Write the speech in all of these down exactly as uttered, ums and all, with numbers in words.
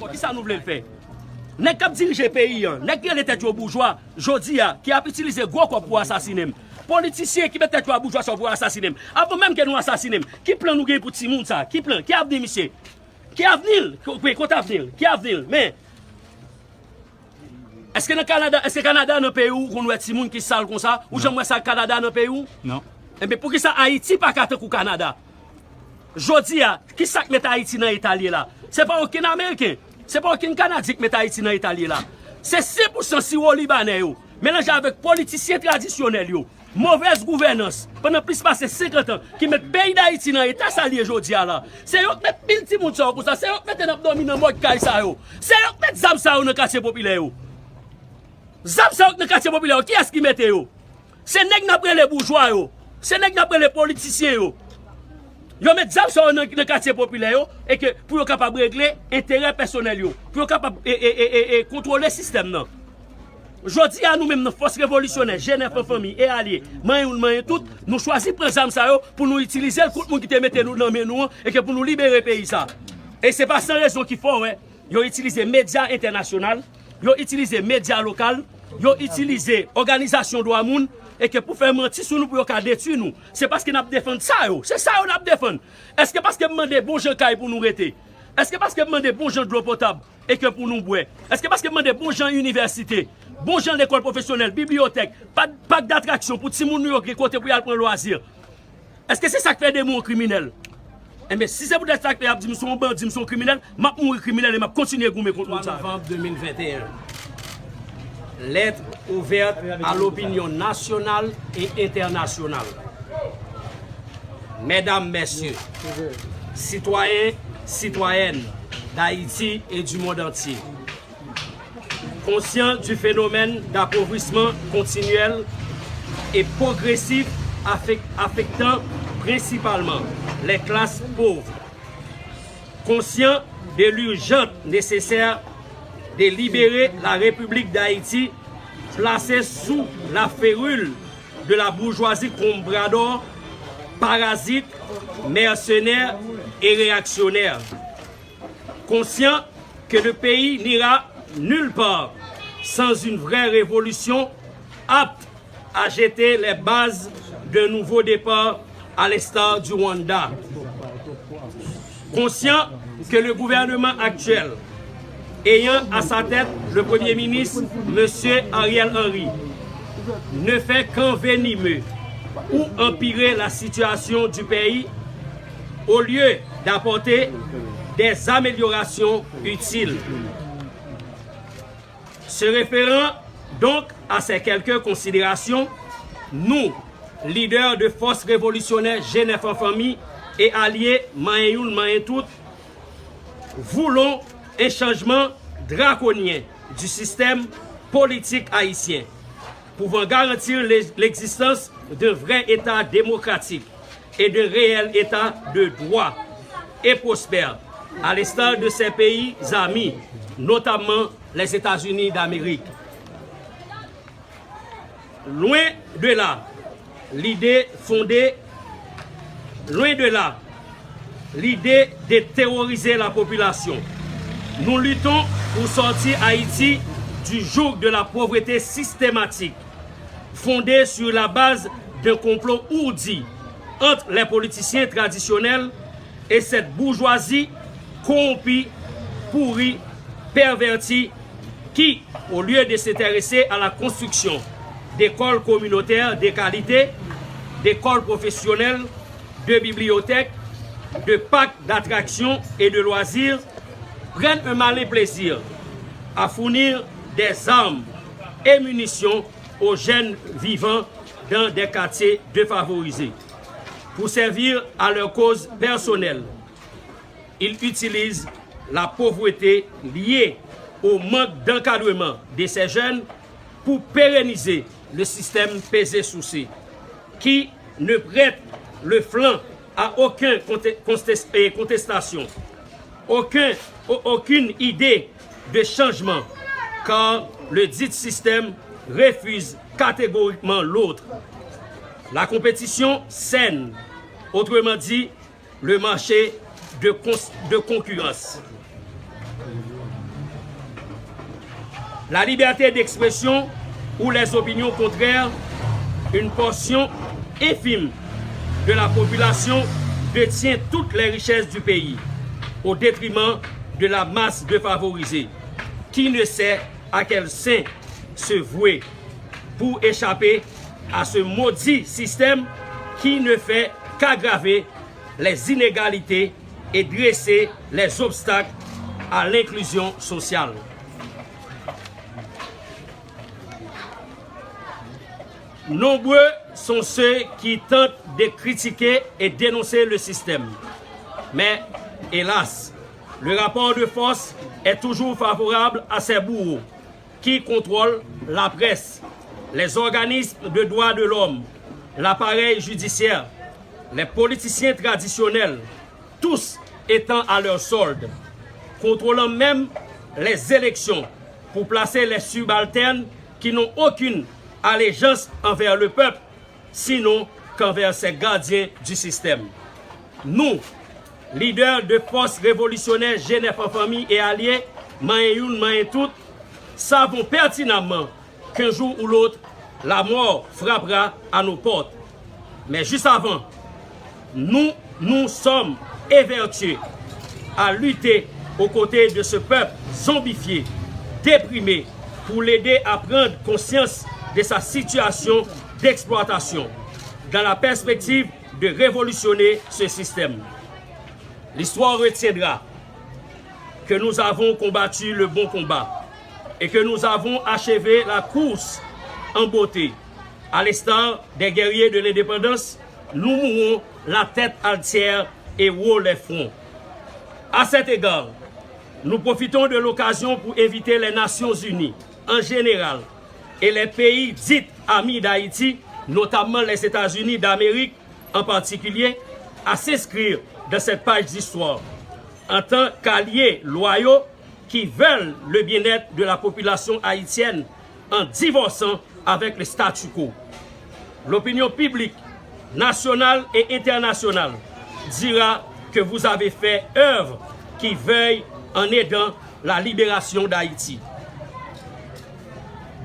Kisa nou vle l fè? Nèg k ap dirije peyi a, nèg ki rele tèt yo boujwa, jodi a, ki ap itilize gwo kòb pou asasinen m. Politisyen ki met tèt yo a boujwa sa pou asasinen m. Avan menm ke nou asasinen m, ki plan nou gen pou timoun sa? Ki plan? Ki avni misye? Ki avni l? Ki, kote avni l? Ki avni l? Men, èske nan Kanada, èske Kanada nan peyi w, ou konn wè timoun ki sal konsa? Ou janm wè sa Kanada nan peyi w? Non. Enben, poukisa Ayiti pa ka tankou Kanada? Jodi a, ki sa k met Ayiti nan eta l ye la? Se pa okenn Ameriken, se pa okenn Kanadyen k met Ayiti nan eta l ye la. Se sen pou san siwo libanè yo, melanje avèk politisyen tradisyonèl yo, movèz gouvènans, pandan plis pase senkant an, ki met peyi Dayiti nan eta sa l ye jodi a la. Se yo k met pil timoun sa yo konsa, se yo k mete n ap dòmi nan mòg kay sa yo, se yo k met zam sa yo nan katye popilè yo. Zam sa yo k nan katye popilè yo, kiyès ki mete yo? Se nèg n ap rele boujwa yo. Se nèg n ap rele politisyen yo. Yo met zam sa yo nan, nan katye popilè yo, e ke pou yo kapab regle enterè pèsonèl yo, pou yo kapab e, e, e, e, e kontwole sistèm nan. Jodi a, nou menm nan fòs revolisyonè G nèf an fanmi e alye, manyen youn, manyen tout, nou chwazi pran zam sa yo pou nou itilize l kont moun ki te mete nou nan men nou an, e ke pou nou libere peyi sa. E se pa san rezon ki fè w wè yo itilize medya entènasyonal, yo itilize medya lokal, yo itilize òganizasyon dwa moun, e ke pou fè manti sou nou, pou yo ka detwi nou. Se paske n ap defann sa yo. Se sa yo n ap defann. Èske paske m mande bon jan kay pou nou rete? Èske paske m mande bon jan dlo potab e ke pou nou bwè? Èske paske m mande bon jan inivèsite, bon jan lekòl pwofesyonèl, bibliyotèk, pak, pak datraksyon pou timoun nou yo gen kote pou y al pran lwazi? Èske se sa k fè de mwen yon kriminèl? Enben, si se poutèt sa k fè y ap di m se yon bandi, m se yon kriminèl, m ap mouri kriminèl e m ap kontinye goumen kont moun sa yo. Twa novanm de mil venteyen. Lettre ouverte à l'opinion nationale et internationale. Mesdames, Messieurs, citoyens, citoyennes d'Haïti et du monde entier, conscient du phénomène d'appauvrissement continuel et progressif affec-, affectant principalement les classes pauvres, conscient de l'urgente nécessaire de libérer la République d'Haïti, placée sous la férule de la bourgeoisie comprador, parasite, mercenaire et réactionnaire. Conscient que le pays n'ira nulle part sans une vraie révolution apte à jeter les bases d'un nouveau départ à l'instar du Rwanda. Conscient que le gouvernement actuel, ayant à sa tête le Premier ministre, Monsieur Ariel Henry, ne fait qu'envenimer ou empirer la situation du pays au lieu d'apporter des améliorations utiles. Se référant donc à ces quelques considérations, nous, leaders de Force Révolutionnaire G nèf en Famille et alliés, manyen youn, manyen tout, voulons un changement draconien du système politique haïtien, pouvant garantir l'ex-, l'existence d'un vrai État démocratique et d'un réel état de droit et prospère, à l'instar de ses pays amis, notamment les États-Unis d'Amérique. Loin de là, l'idée fondée, loin de là, l'idée de terroriser la population. Nous luttons pour sortir Haïti du joug de la pauvreté systématique, fondée sur la base d'un complot ourdi entre les politiciens traditionnels et cette bourgeoisie corrompue, pourrie, pervertie, qui, au lieu de s'intéresser à la construction d'écoles communautaires de qualité, d'écoles professionnelles, de bibliothèques, de parcs d'attractions et de loisirs, prennent un malin plaisir à fournir des armes et munitions aux jeunes vivant dans des quartiers défavorisés pour servir à leur cause personnelle. Ils utilisent la pauvreté liée au manque d'encadrement de ces jeunes pour pérenniser le système pesé sousé, qui ne prête le flanc à aucun conte- contest- eh, contestation, aucun, au- aucune idée de changement, car le dit système refuse catégoriquement l'autre. La compétition saine, autrement dit, le marché de, cons- de concurrence. La liberté d'expression ou les opinions contraires, une portion infime de la population détient toutes les richesses du pays au détriment de la masse défavorisée qui ne sait à quel saint se vouer pour échapper à ce maudit système qui ne fait qu'aggraver les inégalités et dresser les obstacles à l'inclusion sociale. Nombreux sont ceux qui tentent de critiquer et dénoncer le système. Mais, hélas, le rapport de force est toujours favorable à ses bourreaux qui contrôlent la presse, les organismes de droits de l'homme, l'appareil judiciaire, les politiciens traditionnels, tous étant à leur solde, contrôlant même les élections pour placer les subalternes qui n'ont aucune allégeance envers le peuple, sinon qu'envers ces gardiens du système. Nous, leaders de forces révolutionnaires G neuf en famille et alliés, manyen youn, manyen tout, savons pertinemment qu'un jour ou l'autre, la mort frappera à nos portes. Mais juste avant, nous nous sommes évertués à lutter aux côtés de ce peuple zombifié, déprimé, pour l'aider à prendre conscience de sa situation d'exploitation, dans la perspective de révolutionner ce système. L'histoire retiendra que nous avons combattu le bon combat et que nous avons achevé la course en beauté. À l'instar des guerriers de l'indépendance, nous mourons la tête entière et haut les fronts. À cet égard, nous profitons de l'occasion pour inviter les Nations Unies en général et les pays dits amis d'Haïti, notamment les États-Unis d'Amérique en particulier, à s'inscrire dans cette page d'histoire en tant qu'alliés loyaux qui veulent le bien-être de la population haïtienne en divorçant avec le statu quo. L'opinion publique nationale et internationale dira que vous avez fait œuvre qui veuille en aidant la libération d'Haïti.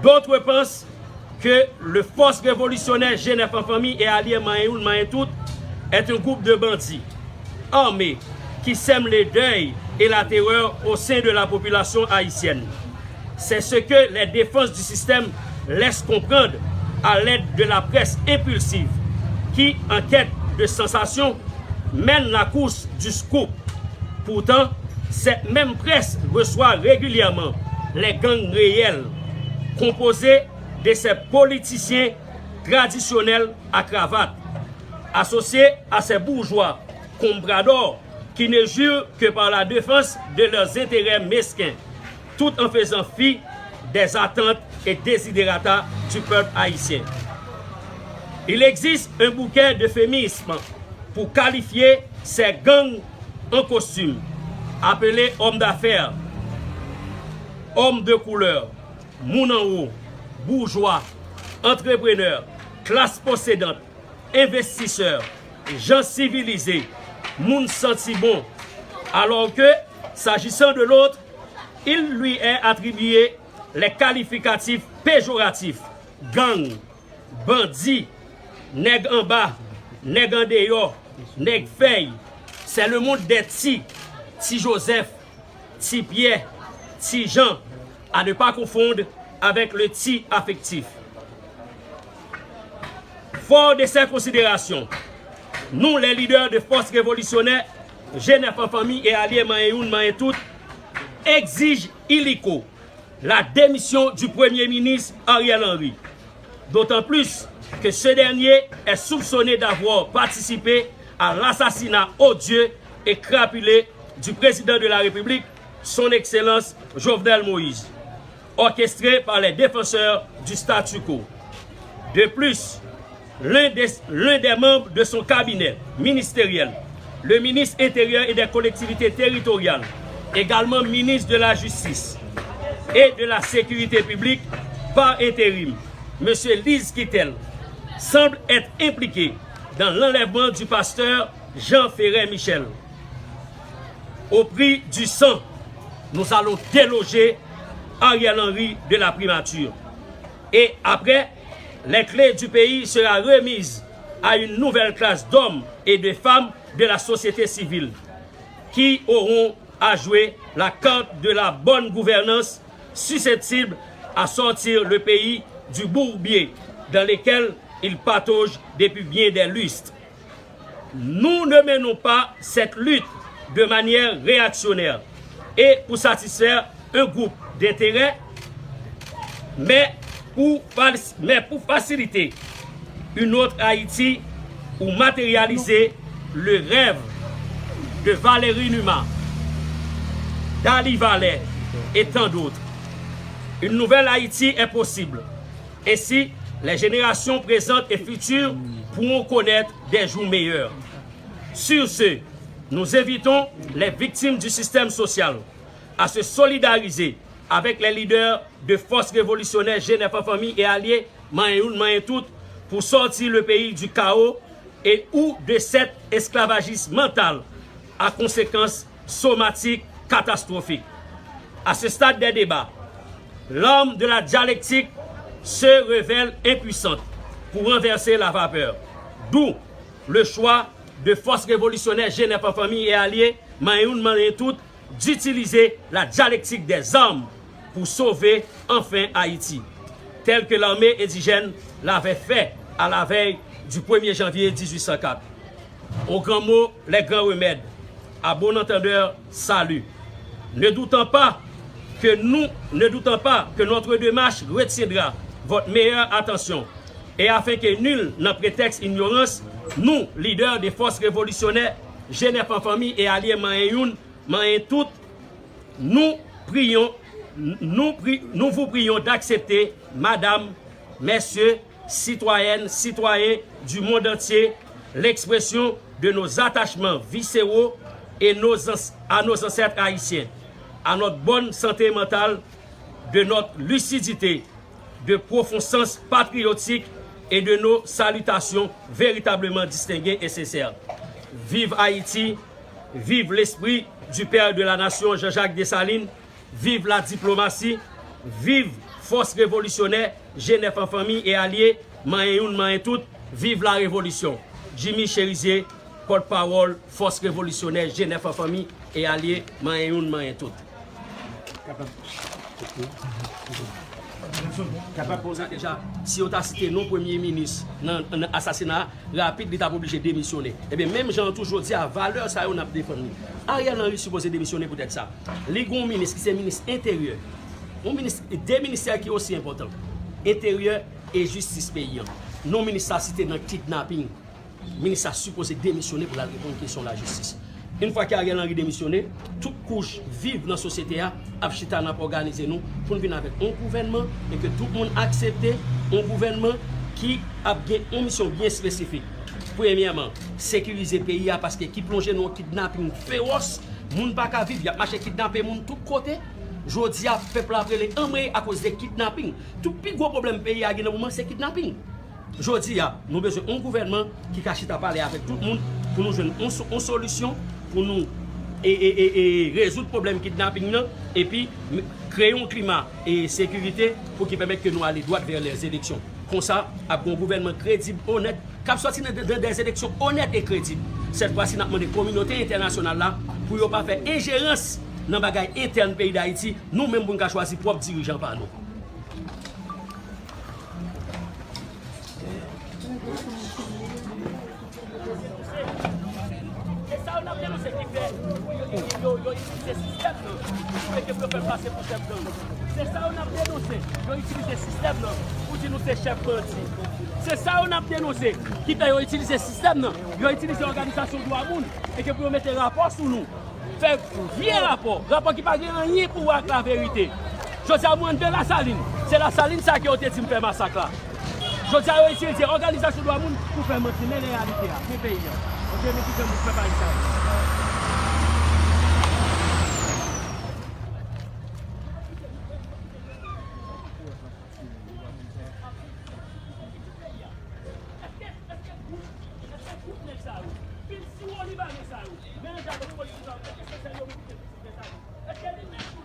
D'autres pensent que le force révolutionnaire G neuf en famille et alliés manyen youn manyen tout est un groupe de bandits armés qui sèment le deuil et la terreur au sein de la population haïtienne. C'est ce que les défenses du système laissent comprendre à l'aide de la presse impulsive qui, en quête de sensation, mène la course du scoop. Pourtant, cette même presse reçoit régulièrement les gangs réels, composés de ces politiciens traditionnels à cravate, associés à ces bourgeois compradors qui ne jurent que par la défense de leurs intérêts mesquins, tout en faisant fi des attentes et desiderata du peuple haïtien. Il existe un bouquet d'euphémismes pour qualifier ces gangs en costume, appelés hommes d'affaires, hommes de couleur, moun anwo, boujwa, entrepreneur, classe possédante, investisseurs, gens civilisés, moun santi bon, alors que, s'agissant de l'autre, il lui est attribué les qualificatifs péjoratifs, gang, bandi, nèg anba, nèg andeyò, nèg fèy. C'est le monde des Ti, Ti Joseph, Ti Pyè, Ti Jan, à ne pas confondre avec le Ti affectif. Fort de ces considérations, nous, les leaders de forces révolutionnaires, G neuf en famille et alliés manyen youn manyen tout, exige illico la démission du Premier ministre Ariel Henry, d'autant plus que ce dernier est soupçonné d'avoir participé à l'assassinat odieux et crapuleux du président de la République, son Excellence Jovenel Moïse, orchestré par les défenseurs du statu quo. De plus, l'un des, l'un des membres de son cabinet ministériel, le ministre intérieur et des collectivités territoriales, également ministre de la Justice et de la Sécurité publique par intérim, M. Lise Quitel, semble être impliqué dans l'enlèvement du pasteur Jean Ferret Michel. Au prix du sang, nous allons déloger Ariel Henry de la primature. Et après, les clés du pays sera remise à une nouvelle classe d'hommes et de femmes de la société civile qui auront à jouer la carte de la bonne gouvernance, susceptible à sortir le pays du bourbier dans lequel il patauge depuis bien des lustres. Nous ne menons pas cette lutte de manière réactionnaire et pour satisfaire un groupe d'intérêts, mais pour, mais pour faciliter une autre Haïti ou matérialiser le rêve de Valéry Numa, Dali Valè et tant d'autres. Une nouvelle Haïti est possible. Ainsi, les générations présentes et futures pourront connaître des jours meilleurs. Sur ce, nous invitons les victimes du système social à se solidariser avec les leaders de Force Révolutionnaire G neuf en Famille et Alliés, manyen youn, manyen tout, pour sortir le pays du chaos et ou de cet esclavagisme mental à conséquences somatiques catastrophiques. À ce stade des débats, l'arme de la dialectique se révèle impuissante pour renverser la vapeur. D'où le choix de Force Révolutionnaire G neuf en Famille et Alliés, manyen youn, manyen tout, d'utiliser la dialectique des armes pour sauver enfin Haïti, tel que l'armée indigène l'avait fait à la veille du premier janvier dix-huit cent quatre. Aux grands mots, les grands remèdes. À bon entendeur, salut. Ne doutant pas que nous, ne doutant pas que notre démarche retiendra votre meilleure attention, et afin que nul n'en prétexte ignorance, nous, leaders des Forces Révolutionnaires G neuf en Famille et Alliés, manyen youn, manyen tout, nous prions, nous pri-, nous vous prions d'accepter, Madame, Messieurs, citoyennes, citoyens du monde entier, l'expression de nos attachements viscéraux et nos ans-, à nos ancêtres haïtiens, à notre bonne santé mentale, de notre lucidité, de profond sens patriotique et de nos salutations véritablement distinguées et sincères. Vive Haïti, vive l'esprit du père de la nation Jean-Jacques Dessalines, vive la diplomatie, vive Force Révolutionnaire G neuf en Famille et Alliés, manyen youn, manyen tout, vive la révolution. Jimmy Chérizier, pòtpawòl Force Révolutionnaire G neuf en Famille et Alliés, manyen youn, manyen tout. Kapab poze deja, si yo ta site non premye minis nan, nan asasina a, rapid, li t ap oblije demisyone. Ebyen, menm jan an tou, jodi a, valè sa yo n ap defann li. Ariel Henry sipoze demisyone poutèt sa. Li gen yon minis ki se minis enteryè. Yon minis, de ministè ki osi enpòtan. Enteryè e jistis peyi an. Non minis sa site nan kidnaping. Minis sa sipoze demisyone pou l al reponn kesyon lajistis. Yon fwa ke Ariel Henry demisyone, tout kouch viv nan sosyete a ap chita, n ap òganize nou pou n vin avèk yon gouvènman e ke tout moun aksepte, yon gouvènman ki ap gen yon misyon byen espesifik. Premyèman, sekirize peyi a, paske ki plonje nan yon kidnaping fewòs, moun pa ka viv, y ap mache kidnape moun tout kote. Jodi a, pèp la ap rele anmwey akoz de kidnaping. Tout pi gwo pwoblèm peyi a gen nan moman se kidnaping. Jodi a, nou bezwen yon gouvènman ki ka chita pale avèk tout moun pou nou jwenn yon so-, yon solisyon pou nou e, e, e, e, rezoud pwoblèm kidnaping nan, epi m-, kreye yon klima e sekirite pou ki pèmèt ke nou ale dwat vè lèzeleksyon. Konsa, ap gen yon gouvènman kredib, onèt, k ap sòti nan, nan, nan dèzeleksyon onèt e kredib. Sèt fwa si, n ap mande kominote entènasyonal la pou yo pa fè enjerans nan bagay entèn peyi Dayiti, nou menm pou n ka chwazi pwòp dirijan pa nou. Se sa yo n ap denonse ki fè yo, yo, yo, yo itilize sistèm nan pou mete pou yo fè pase pou chèf gang. Se sa yo n ap denonse, yo itilize sistèm nan pou di nou se chèf bandi. Se sa yo n ap denonse ki fè yo itilize sistèm nan, yo itilize òganizasyon dwa moun e ke pou yo mete rapò sou nou. Fè vye rapò, rapò ki pa gen anyen pou wè ak laverite. Jodi a, mwen de Lasalin, se Lasalin sa ke yo te di m fè masak la. Jodi a yo itilize òganizasyon dwa moun pou fè manti, men reyalite a, men peyi a. Bondye vin kite moun fè bagay sa yo. Èske, èske gwoup, èske gwoup nèg sa yo vin siwo Libanè sa yo, melanje avèk politisyen sa yo, èske se sèl yo vin kite pitit nèg sa yo? Èske li menm